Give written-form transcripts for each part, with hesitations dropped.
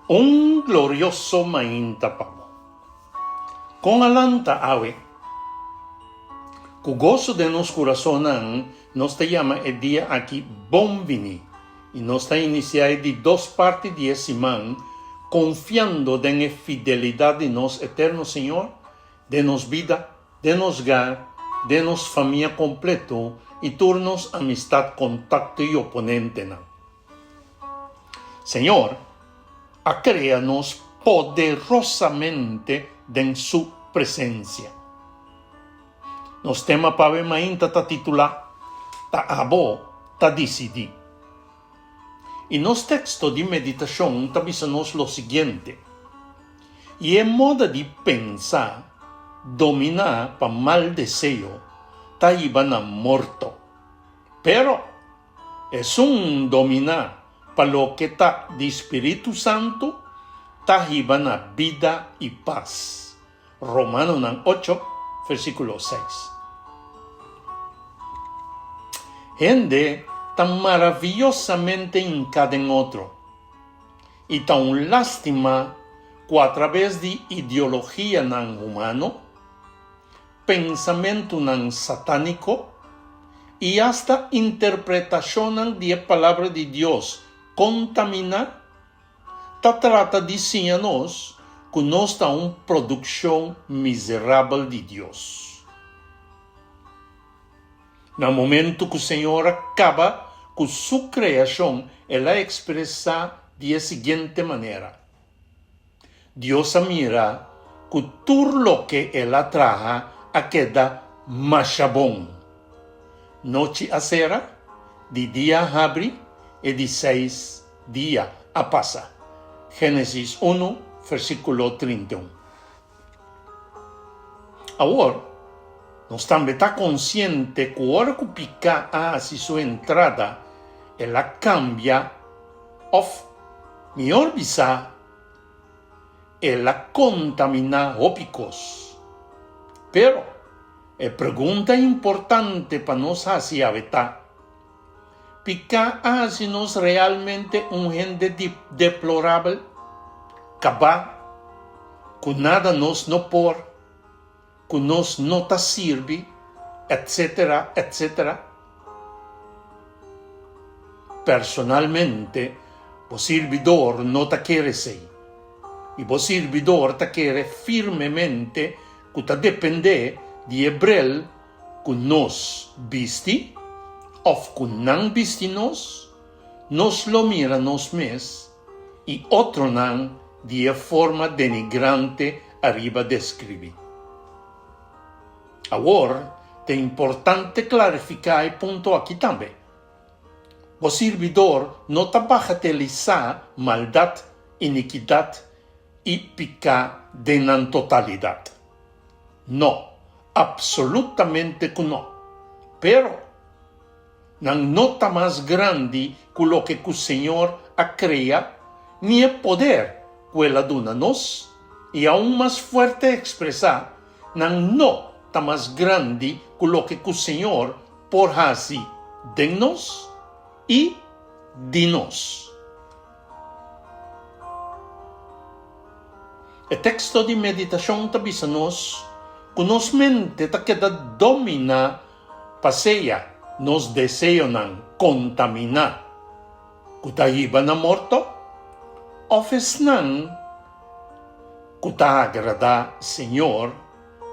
Un glorioso mainta pa bo. Kon a lanta awe? Ku goso den nos kurasonnan nos ta yama e dia aki bon bini i nos ta inisiá e di dos parti di e siman konfiando den e fidelidat di nos Eterno Señor den nos bida, den nos gar, den nos famia kompleto i tur nos amistat, kontakto i oponentenan. Señor a crea nos poderosamente den Su presencia. Nos tema pa awe mainta ta titula Ta Abo Ta Dicidi. Y nos texto di meditacion ta bisa nos lo siguiente, Y e moda di pensa domina pa mal deseo ta hiba na morto, pero Esun dominá pa loke ta di Spiritu Santu ta hiba na bida i pas. Romanonan ocho, versíkulo seis. Hende ta maraviyosamente hinká den otro, i ta un lástima ku atrabes di ideologianan humano, pensamentunan satániko i asta interpretashonnan di e Palabra di Dios kontaminá, ta trata di siña nos ku nos ta un produkshon miserabel di Dios. Na momentu ku Señor a kaba ku Su kreashon, El a ekspresá di e siguiente manera, Dios a mira ku tur loke el a traha a keda masha bon. Nochi a sera, di dia a habri, e di seis dia a pasa. Génesis unu, versíkulo 31. Awor, nos tambe ta konsiente ku ora ku piká a hasi su entrada, el a kambia òf, mihor bisá, el a kontaminá hopi kos. Pero, e pregunta importante pa nos hasi awe ta, Piká a hasi nos realmente un hende deplorabel, kabá, ku nada nos no por, ku nos no ta sirbi, etcétera, etcétera? Personalmente, bo sirbidor no ta kere esei. I bo sirbidor ta kere firmemente ku ta dependé di e brel ku nos bisti òf ku nan bisti nos, nos lo mira nos mes i otronan di e forma denigrante ariba deskribí. Awor ta importante klarifiká e punto aki tambe. Bo sirbidor no ta bagatelisá maldat, inikidat i piká den nan totalidat. No, absolutamente ku no. Pero, nan no ta mas grandi ku loke ku Señor a krea ni e poder ku el a duna nos, i aun mas fuerte ekspresá, nan no ta mas grandi ku loke ku Señor por hasi den nos i di nos. E teksto di meditashon ta bisa nos ku nos mente ta keda dominá pa sea nos deseonan kontaminá ku ta hiba na morto òf esnan ku ta agradá Señor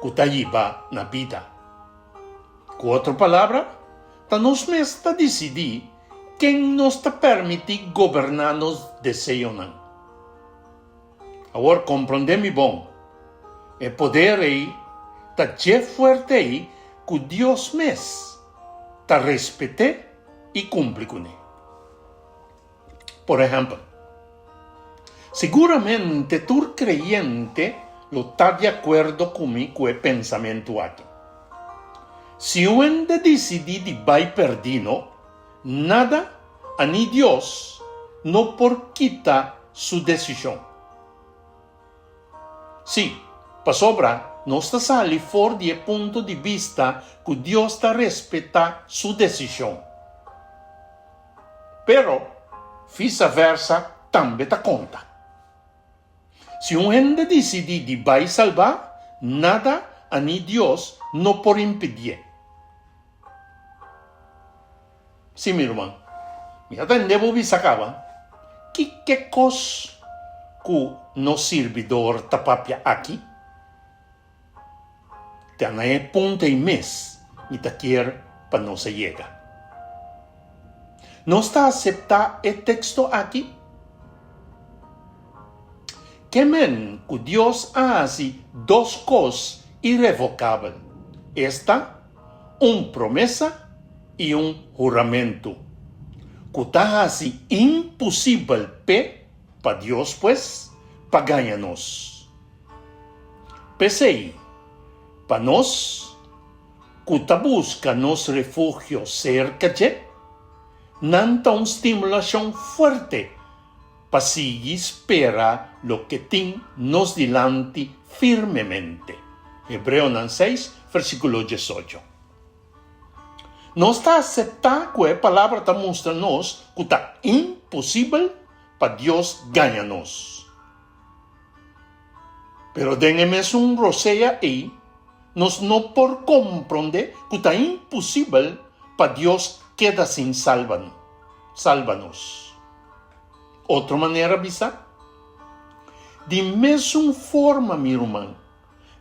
ku ta hiba na bida. Ku otro palabra, ta nos mes ta disidí ken nos ta permití goberná nos deseonan. Awor komprondé mi bon, e poder ei ta dje fuerte ei ku Dios mes ta respet'é i kumpli kuné. Por ehèmpel, siguramente tur kreyente lo ta di akuerdo ku mi ku e pensamentu aki. Si un hende disidí di bai pèrdí no, nada a ni Dios no por kita su desishon. Sí, pasobra nos ta sali for di e punto di bista ku Dios ta respetá su desishon. Pero, visa versa tambe ta konta. Si un hende disidí di bai salbá, nada a ni Dios no por impidié. Sí, mi ruman, mi a tende bo bisa kaba. Kiko kos ku nos sirbidor ta papia aki? Ta na e punto ei mes mi ta kier pa nos a yega. Nos ta aseptá e teksto aki? Ke men ku Dios a hasi dos kos irevokabel, esta, un promesa i un huramentu, ku ta hasi impusibel p'e, pa Dios pues, pa gaña nos. P'esei, pa nos ku ta buska nos refugio serka dje, nan ta un stimulashon fuerte pa sigui spera loke tin nos dilanti firmemente. Hebreonan seis, versíkulo diesocho. Nos ta aseptá ku e Palabra ta mustra nos ku ta imposibel pa Dios gaña nos. Pero den e mesun rosea ei, nos no por komprondé ku ta imposibel pa Dios keda sin salba salba nos. Otro manera bisa, Di mesun forma, mi ruman,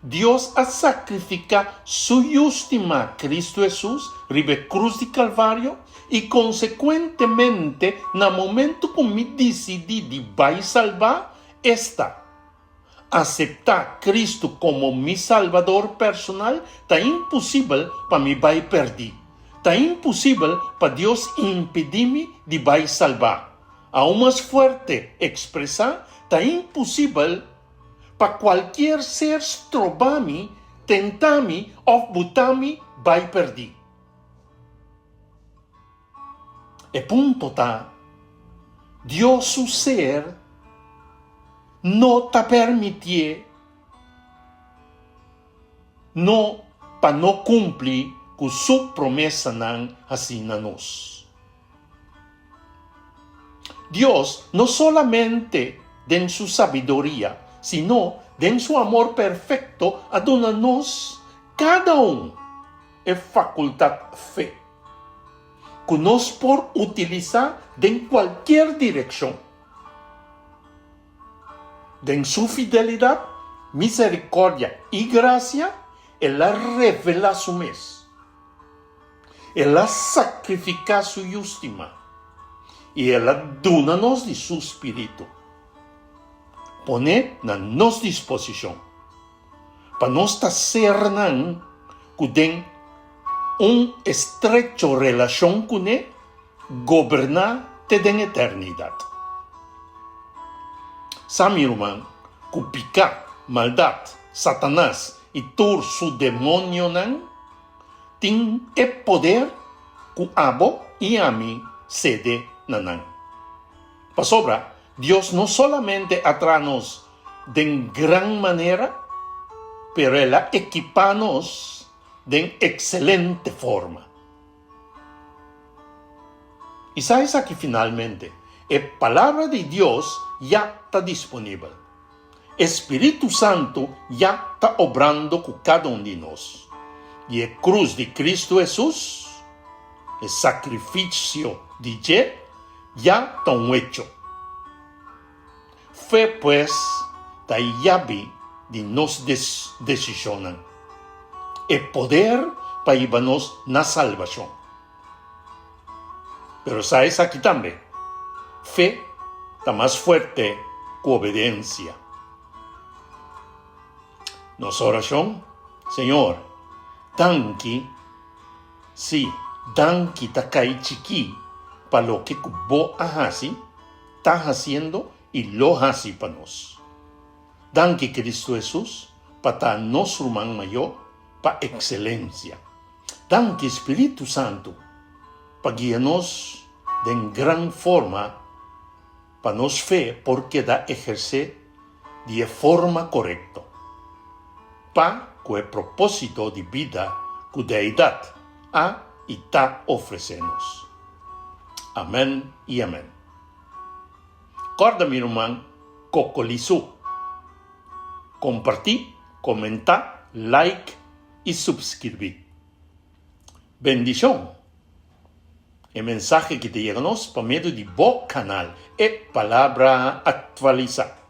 Dios a sakrifiká su Yu stimá, Kristu Hesus, riba e krus di Kalvario, i konsekuentemente na momentu ku mi disidí di bai salbá, esta, aseptá Kristu komo mi Salbador personal, ta imposibel pa mi bai pèrdí. Ta imposibel pa Dios impidí mi di bai salbá. Aun mas fuerte ekspresá, ta imposibel Pa cualkier ser stroba mi, tenta mi of buta mi bai perdi. E punto ta, Dios su ser no ta permitié no pa no cumpli cu su promesanan haci na nos. Dios no solamente den su sabiduria, sino den su amor perfecto a duna nos cada un e facultad fe, cu nos por utilisa den cualkier direccion. Den su fidelidad, misericordia y gracia, el a revela su mes. El a sakrifiká su Yu stimá, i el a duna nos di su spiritu, pon'é na nos disposishon, pa nos ta sernan ku den un estrecho relashon kuné goberná te den eternidat. Sa, mi ruman, ku piká, maldat, Satanas i tur su demonionan Tin e poder ku abo i ami sede na nan. Pasobra Dios no solamente a traha nos den gran manera, pero el a ekipá nos den ekselente forma. I sa esaki finalmente, e Palabra di Dios ya ta disponibel. E Spiritu Santu ya ta obrando ku kada un di nos. I e krus di Kristu Hesus, e sakrifisio di dje, ya ta un echo. Fe, pues, ta e yabi di nos desishonnan, e poder pa hiba nos na salbashon. Pero sa esaki tambe, fe ta mas fuerte ku obedensia. Nos orashon, Señor, danki, sí, danki ta kai chikí pa loke ku Bo a hasi, ta hasiendo i lo hasi pa nos. Danki Kristu Hesus pa ta nos ruman mayó pa ekselensia. Danki Spiritu Santu pa guia nos den gran forma pa nos fe por keda ehersé di e forma korekto, pa ku e propósito di bida ku Deidat a i ta ofresé nos. Amèn i amèn. Kòrda mi ruman Kokolisú. Kompartí, komentá, like i supskirbí. Bendishon! E mensahe ki ta yega nos pa medio di bo kanal E Palabra Aktualisá.